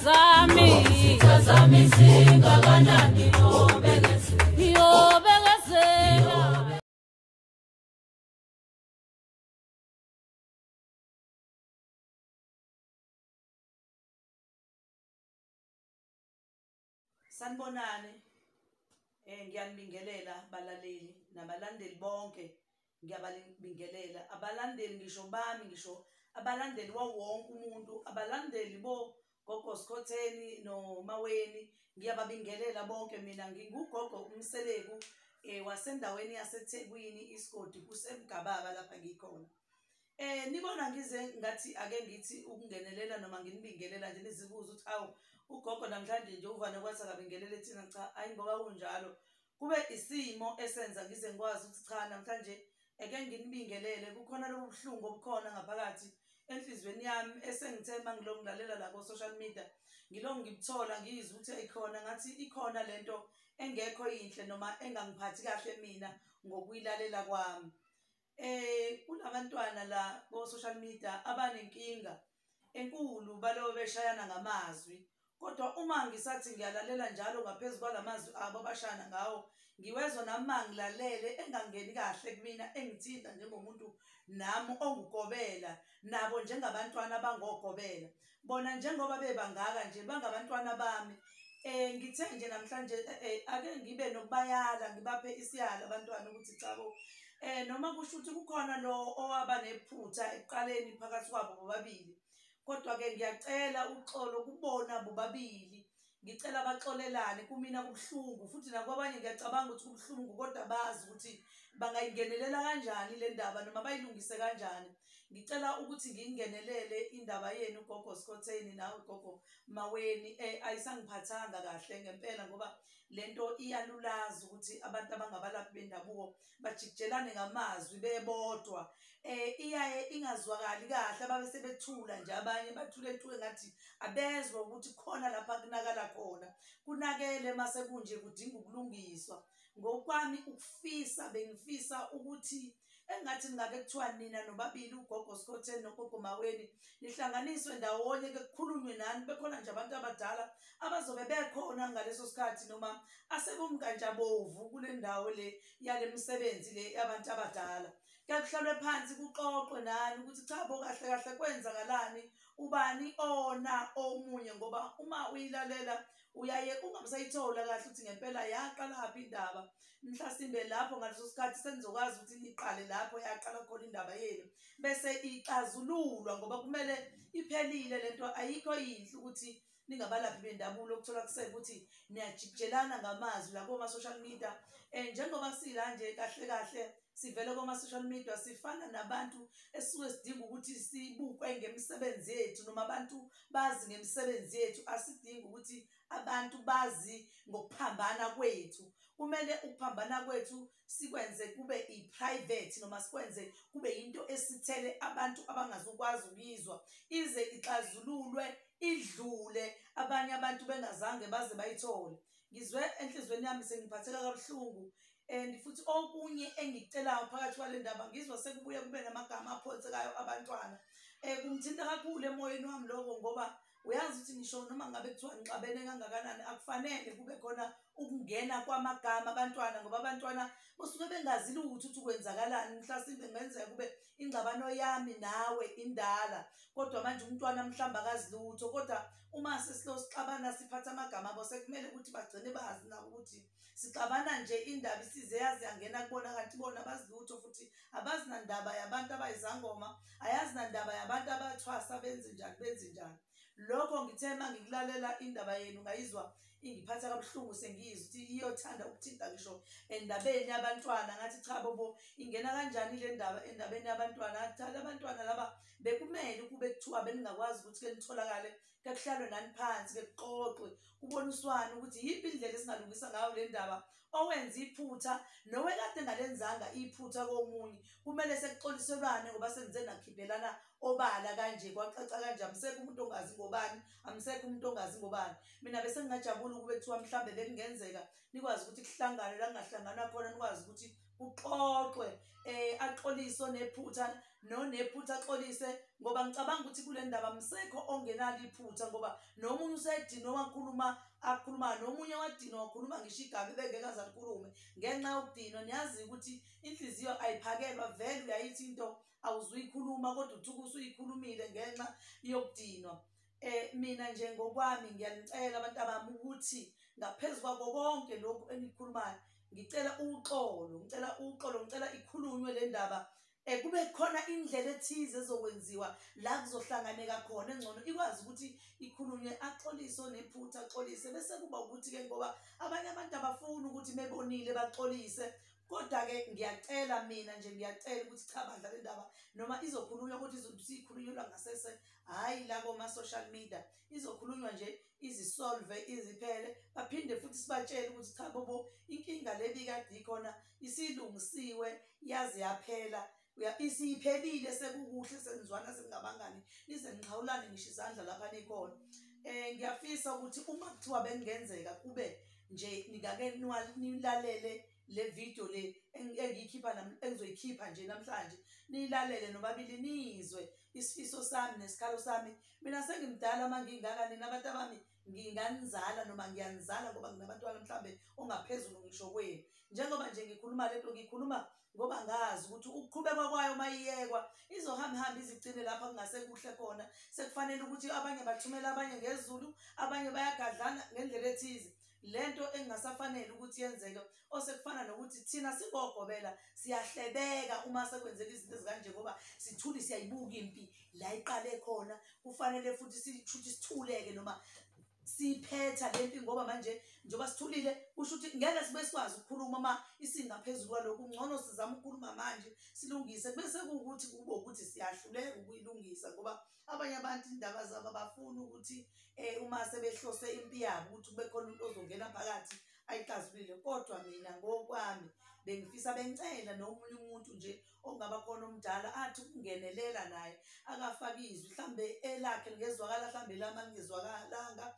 zami, Izitha zami zingakanani, yobekezela, yobekezela. Sanibonani, ngiyanibingelela balaleli nabalandeli bonke, ngiyababingelela abalandeli ngisho bami, ngisho abalandeli wawonke umuntu, abalandeli bo Gogo Skhotheni noMaweni, ngiyababingelela bonke. Mina nginguGogo uMseleku wasendaweni yaseThekwini, isigodi kuseMgababa lapha ngikhona. Nibona ngize ngathi ake ngithi ukungenelela noma nginibingelela nje, nizibuze ukuthi awu ugogo namhlanje nje uvane kwathi akabingelele thina. Cha, ayi ngoba kunjalo, kube isimo esenza ngize ngikwazi ukuthi cha namhlanje eke nginibingelele. Kukhona lobu buhlungu obukhona ngaphakathi enhliziyweni yami esengithe uma ngilokhu ngilalela la ko-social media, ngilokhu ngibuthola ngiyizwa ukuthi ikhona, ngathi ikhona lento engekho yinhle noma engangiphathi kahle mina ngokuyilalela kwami. Kunabantwana la ko-social media abanenkinga enkulu, balobe beshayana ngamazwi, kodwa uma ngisathi ngiyalalela njalo ngaphezu kwalamazwi abo abashayana ngawo, ngiwezwa nami mangilalele engangeni kahle kumina, engithinta njengomuntu nami ongugobela, nabo njengabantwana abangogobela. Bona njengoba bebangaka nje bangabantwana bami. Ngithe nje namhlanje ake ngibe nokubayala, ngibaphe isiyalo abantwana ukuthi chabo, noma kusho ukuthi kukhona lo owaba nephutha ekuqaleni phakathi kwabo bobabili, kodwa-ke ngiyacela uxolo kubona bobabili, ngicela baxolelane. Kumina kubuhlungu futhi nakwabanye ngiyacabanga ukuthi kubuhlungu, kodwa bazi ukuthi bangayingenelela kanjani le ndaba noma bayilungise kanjani. Ngicela ukuthi ngiyingenelele indaba yenu Gogo Skhotheni nawe Gogo Maweni. Ayisangiphathanga kahle ngempela, ngoba lento iyalulaza ukuthi abantu abangabalaphi bendabuko bajikijelane ngamazwi bebodwa. Iyaye ingazwakali kahle, ababe sebethula nje, abanye bathule entuke ngathi abezwa ukuthi khona lapha kunakala khona. Kunakele mase kunje kudinga ukulungiswa. Ngokwami ukufisa, bengifisa ukuthi engathi ngake kuthiwa nina nobabili uGogo Skhotheni noGogo Maweni nihlanganiswe ndawonye, ke kukhulunywe nani, bekhona nje abantu abadala abazobe bekhona ngaleso sikhathi noma asebumkantshabovu kule ndawo le yale misebenzi le yabantu abadala. Ke kuhlalwe phansi kuxoxwe nani ukuthi cha bo, kahle kahle kwenzakalani, ubani ona omunye, ngoba uma uyilalela uyaye ungabusayithola kahle ukuthi ngempela yaqalaphi indaba. Mhlasimbe lapho ngaleso sikhathi senizokwazi ukuthi niqale lapho yaqala khona indaba yenu, bese ixazululwa, ngoba kumele iphelile lento. Ayikho yinhle ukuthi ningabalaphi bendabulo ukuthola kuseke ukuthi niyajikijelana ngamazwi la koma-social media. Njengoba sila nje kahle kahle sivele koma-social media, sifana nabantu esisuke sidinga ukuthi sibukwe ngemisebenzi yethu noma abantu bazi ngemisebenzi yethu. Asidingi ukuthi abantu bazi ngokuphambana kwethu. Kumele ukuphambana kwethu sikwenze kube i-private noma sikwenze kube into esithele abantu abangazukwazi ukuyizwa, ize ixazululwe idlule abanye abantu bengazange baze bayithole. Ngizwe enhliziyweni yami sengiphatheka kabuhlungu. And futhi okunye engikucelayo phakathi kwale ndaba, ngizwa sekubuye kube namagama aphonsekayo abantwana. Kungithinta kakhulu emoyeni wami lokho, ngoba uyazi ukuthi ngisho noma ngabe kuthiwa ngixabene kangakanani, akufanele kube khona ukungena kwamagama abantwana, ngoba abantwana basuke bengazi lutho ukuthi kwenzakalani. Mhlasimbe kungenzeka kube ingxabano yami nawe indala, kodwa manje umntwana mhlawumbe akazi lutho, kodwa uma sesilo sixabana siphatha amagama abo, sekumele ukuthi bagcine bazi nabo ukuthi sixabana nje indaba isize yazi yangena kubona, kanti bona abazi lutho futhi abazi nandaba yabantu abayizangoma, ayazi nandaba yabantu abathwasa benze njani benze njani. Lokho ngithe uma ngikulalela indaba yenu ngayizwa ingiphatha kabuhlungu, sengiyizwa ukuthi iyothanda ukuthinta ngisho endabeni yabantwana. Ngathi cha bobo, ingena kanjani le ndaba endabeni yabantwana? Ngathi cha, labantwana laba bekumele kube kuthiwa beningakwazi ukuthi ke nitholakale, ke kuhlalwe nani phansi, ke kuxoxwe, kuboniswane ukuthi yiphi indlela esingalungisa ngayo le ndaba. Owenza iphutha nowekade engalenzanga iphutha komunye kumele sekuxoliselwane, ngoba sengize nakhiphelana obala kanje, kwacaca kanje, amsekho umuntu ongazi ngobani, amsekho umuntu ongazi ngobani. Mina bese ngingajabula ukube kuthiwa mhlambe bekungenzeka nikwazi ukuthi kuhlangane la kungahlangana khona, nikwazi ukuthi kuxoxwe, axolise onephutha nonephutha axolise, Ngoba ngicabanga ukuthi kule ndaba msekho ongenalo iphutha, ngoba nomunye usedinwe wakhuluma akhuluma, nomunye wadinwa wakhuluma ngisho igama ebengeke aze alikhulume ngenxa yokudinwa. Niyazi ukuthi inhliziyo ayiphakelwa, vele uyayithi into awuzuyikhuluma kodwa uthuke usuyikhulumile ngenxa yokudinwa. Mina nje ngokwami ngiyanicela abantu abami ukuthi ngaphezu kwako konke lokhu enikhulumayo, ngicela uxolo, ngicela uxolo, ngicela ikhulunywe le ndaba. Kube khona indlela ethize ezokwenziwa la kuzohlanganeka khona engcono, ikwazi ukuthi ikhulunywe, axolise onephutha axolise, bese kuba ukuthi-ke ngoba abanye abantu abafuni ukuthi mebonile baxolise. Kodwa-ke ngiyacela mina nje, ngiyacela ukuthi cha bandla, le ndaba noma izokhulunywa kodwa izobe isikhulunyelwa ngasese, hhayi la koma-social media, izokhulunywa nje izisolve iziphele. Baphinde futhi sibatshele ukuthi cha bobo, inkinga le ebikade ikhona isilungisiwe, yaze yaphela, isiphelile, sekukuhle, senizwana sengabangani, nize nixhawulane ngisho izandla lapha nikhona. Ngiyafisa ukuthi uma kuthiwa bekungenzeka kube nje ningake nilalele le video le engiyikhipha engizoyikhipha nje namhlanje, niyilalele nobabili, nizwe isifiso sami nesikhalo sami. Mina sengimdala uma ngingaka, nina abantu abami nginganizala noma ngiyanizala ngoba nginabantwana mhlambe ongaphezulu ngisho kwenu. Njengoba nje ngikhuluma lento, ngikhuluma ngoba ngazi ukuthi ukuqhubeka kwayo uma iyekwa izohamba hamba izigcine lapha kungasekuhle khona. Sekufanele ukuthi abanye bathumela abanye ngezulu, abanye bayagadlana ngendlela ethize. Lento engasafanele ukuthi yenzeke, osekufana nokuthi thina singogobela siyahlebeka uma sekwenzeka izinto ezikanje, ngoba sithule siyayibuka impi la iqale khona. Kufanele futhi sithuleke noma siphetha lempi, ngoba manje njengoba sithulile kusho ukuthi ngeke sibe sikwazi ukukhuluma uma isingaphezulu kwalokhu. Ngcono sizame ukukhuluma manje silungise, bese kuwukuthi kube ukuthi siyahluleka ukuyilungisa, ngoba abanye abantu indaba zabo abafuni ukuthi uma sebehlose impi yabo ukuthi kube khona umuntu ozongena phakathi ayixazulule. Kodwa mina ngokwami bengifisa, bengicela nomunye umuntu nje ongaba khona omdala athi ukungenelela naye, akafake izwi, mhlambe elakhe lingezwakala, mhlambe lami alingezwakalanga,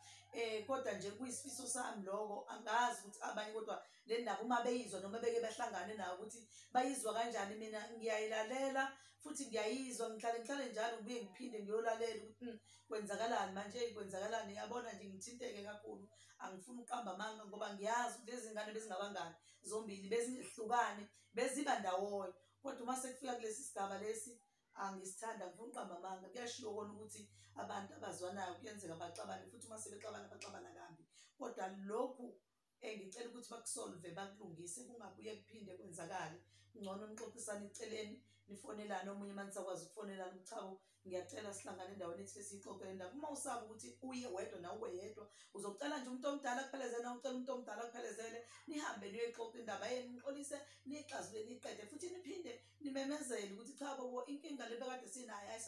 kodwa nje kuyisifiso sami lokho. Angazi ukuthi abanye kodwa le ndaba uma beyizwa noma beke behlangane nayo ukuthi bayizwa kanjani. Mina ngiyayilalela futhi ngiyayizwa, ngihlale njalo ngibuye ngiphinde ngiyolalela ukuthi kwenzakalani manje, kwenzakalani. Yabona nje ngithinteke kakhulu, angifuni ukuqamba amanga ngoba ngiyazi ukuthi lezi ngane bezingabangani zombili, bezingehlukane, beziba ndawonye. Kodwa uma sekufika kulesi sigaba lesi angisithanda, ngifuna ukuqamba amanga. Kuyashiwo kona ukuthi abantu abazwanayo kuyenzeka baxabane, futhi uma sebexabana baxabana kambi. Kodwa lokhu ngicela ukuthi bakusolve, bakulungise, kungabuye kuphinde kwenzakale. Ngcono nixoxisane eceleni, nifonelane, omunye uma nisakwazi ukufonelana ukuthi chabo ngiyacela sihlangane endaweni ethile siyixoxe le ndaba. Uma usaba ukuthi uye wedwa nawe ube yedwa, uzocela nje umuntu omdala akuphelezele, nawe ucela umuntu omdala akuphelezele, nihambe niyoyixoxa indaba yenu, nixolise, niyixazulule, niyiqede, futhi niphinde nimemezele ukuthi cha bobo, inkinga le bekade sinayo hayi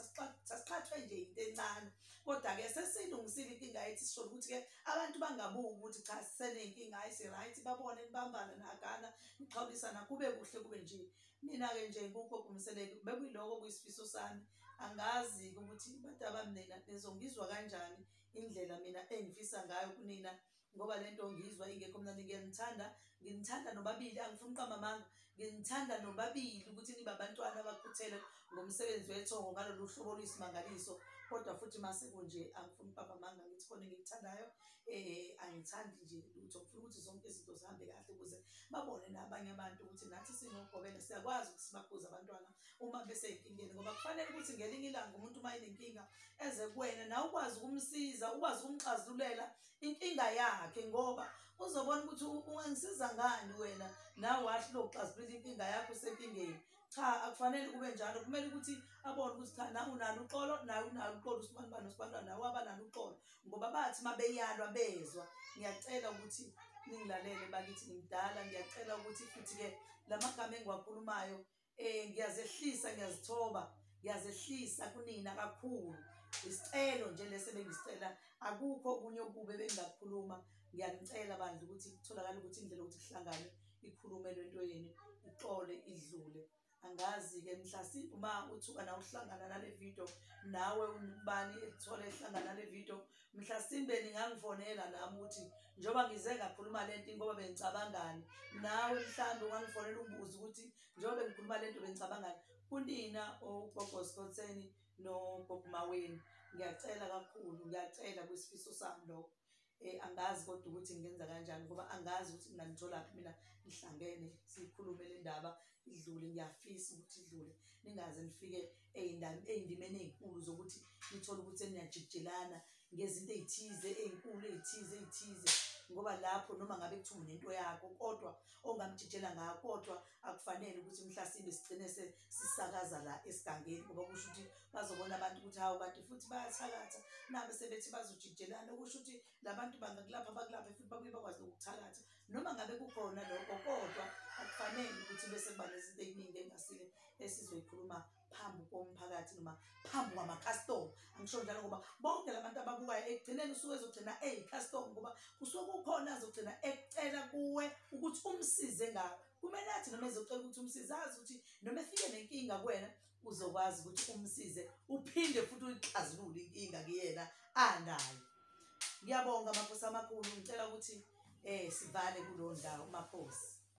sasiqhathwe nje into encane, kodwa-ke sesilungisile inkinga yethu. Sisho ukuthi-ke abantu bangabuki ukuthi cha siseney'nkinga, hayi si-right, babone nibambana nagana nixhawulisana, kube kuhle kube nje. Mina-ke nje nguGogo Mseleku, bekuyiloko kuyisifiso sami. Angazi ukuthi abantu abami nina nizongizwa kanjani indlela mina engifisa ngayo kunina, ngoba lento ngizwa ingekho mnandi. Ngiyanithanda, nginithanda nobabili, angifuni uqamba amanga, nginithanda nobabili ukuthi nibe abantwana abakhuthele ngomsebenzi wethongo ngalolu hlobo oluyisimangaliso. Kodwa futhi mase kunje angifuni uqamba amanga, ngithi khona engikuthandayo, angithandi nje lutho. Ngifuna ukuthi zonke izinto zihambe kahle ukuze babone nabanye abantu ukuthi nathi singogobela siyakwazi ukuthi sibakhuze abantwana uma besey'nkingeni, ngoba kufanele ukuthi ngelinye ilanga umuntu uma enenkinga eze kuwena nawe ukwazi ukumsiza, ukwazi ukumxazululela inkinga yakhe, ngoba uzobona ukuthi ungangisiza ngani wena nawe wahluleka ukuxazulula inkinga yakho usenkingeni. Cha, akufanele kube njalo. Kumele ukuthi abone ukuthi cha, nawe unalo uxolo, nawe unalo uxolo, usibanibani nosibanibani nawe abanalo uxolo, ngoba bathi uma beyalwa bezwa. Ngiyacela ukuthi ningilalele bakithi, ngimdala. Ngiyacela ukuthi futhi-ke la magama engiwakhulumayo ngiyazehlisa, ngiyazithoba, ngiyazehlisa kunina kakhulu. Isicelo nje lesi ebengisicela, akukho okunye okubi ebengingakukhuluma. Ngiyanicela bandla ukuthi kutholakale ukuthi indlela yokuthi kuhlangane ikhulume lento yenu, ixole idlule. Angazi-ke mhlasimbe uma uthuka nawe uhlangana nale video, nawe ubani ethole ehlangana nale video, mhlasimbe ningangifonela nami ukuthi njengoba ngize ngakhuluma lento ngoba bengicabangani, nawe mhlawumbe ungangifonela ungibuze ukuthi njengoba bengikhuluma lento bengicabangani. Kunina uGogo Skhotheni nogogo Maweni. Ngiyacela kakhulu, ngiyacela kwisifiso sami lokho. Angazi kodwa ukuthi ngingenza kanjani ngoba angazi ukuthi nginganitholaphi mina nihlangene siyikhulume le ndaba idlule. Ngiyafisa ukuthi idlule, ningaze nifike ey'ndimeni ey'nkulu zokuthi nithole ukuthi seniyajikijelana ngezinto ey'thize ey'nkulu ey'thize ey'thize, ngoba lapho noma ngabe kuthiwa unento yakho kodwa ongamjijela ngayo, kodwa akufanele ukuthi mhlasimbe sigcine sisakaza la esigangeni, ngoba kusho ukuthi bazobona abantu ukuthi hawu kanti futhi bayathakatha, nabe sebethi bazojijelana, kusho ukuthi labantu bangakulapha bakulaphe futhi babuye bakwazi nokuthakatha. Noma ngabe kukhona lokho, kodwa akufanele ukuthi bese kuba nezinto ey'ningi engasile esizoyikhuluma phambi komphakathi noma phambi kwamakhastoma. Angisho njalo ngoba bonke labantu ababukayo ekugcineni usuke ezogcina eyikhastoma, ngoba kusuke kukhona azogcina ekucela kuwe ukuthi umsize ngakho. Kumele athi noma ezocela ukuthi umsize azi ukuthi noma efike nenkinga kuwena uzokwazi ukuthi umsize, uphinde futhi uyixazulule inkinga kuyena anayo. Ngiyabonga makhosi amakhulu, ngicela ukuthi sivale kulowo ndawo makhosi.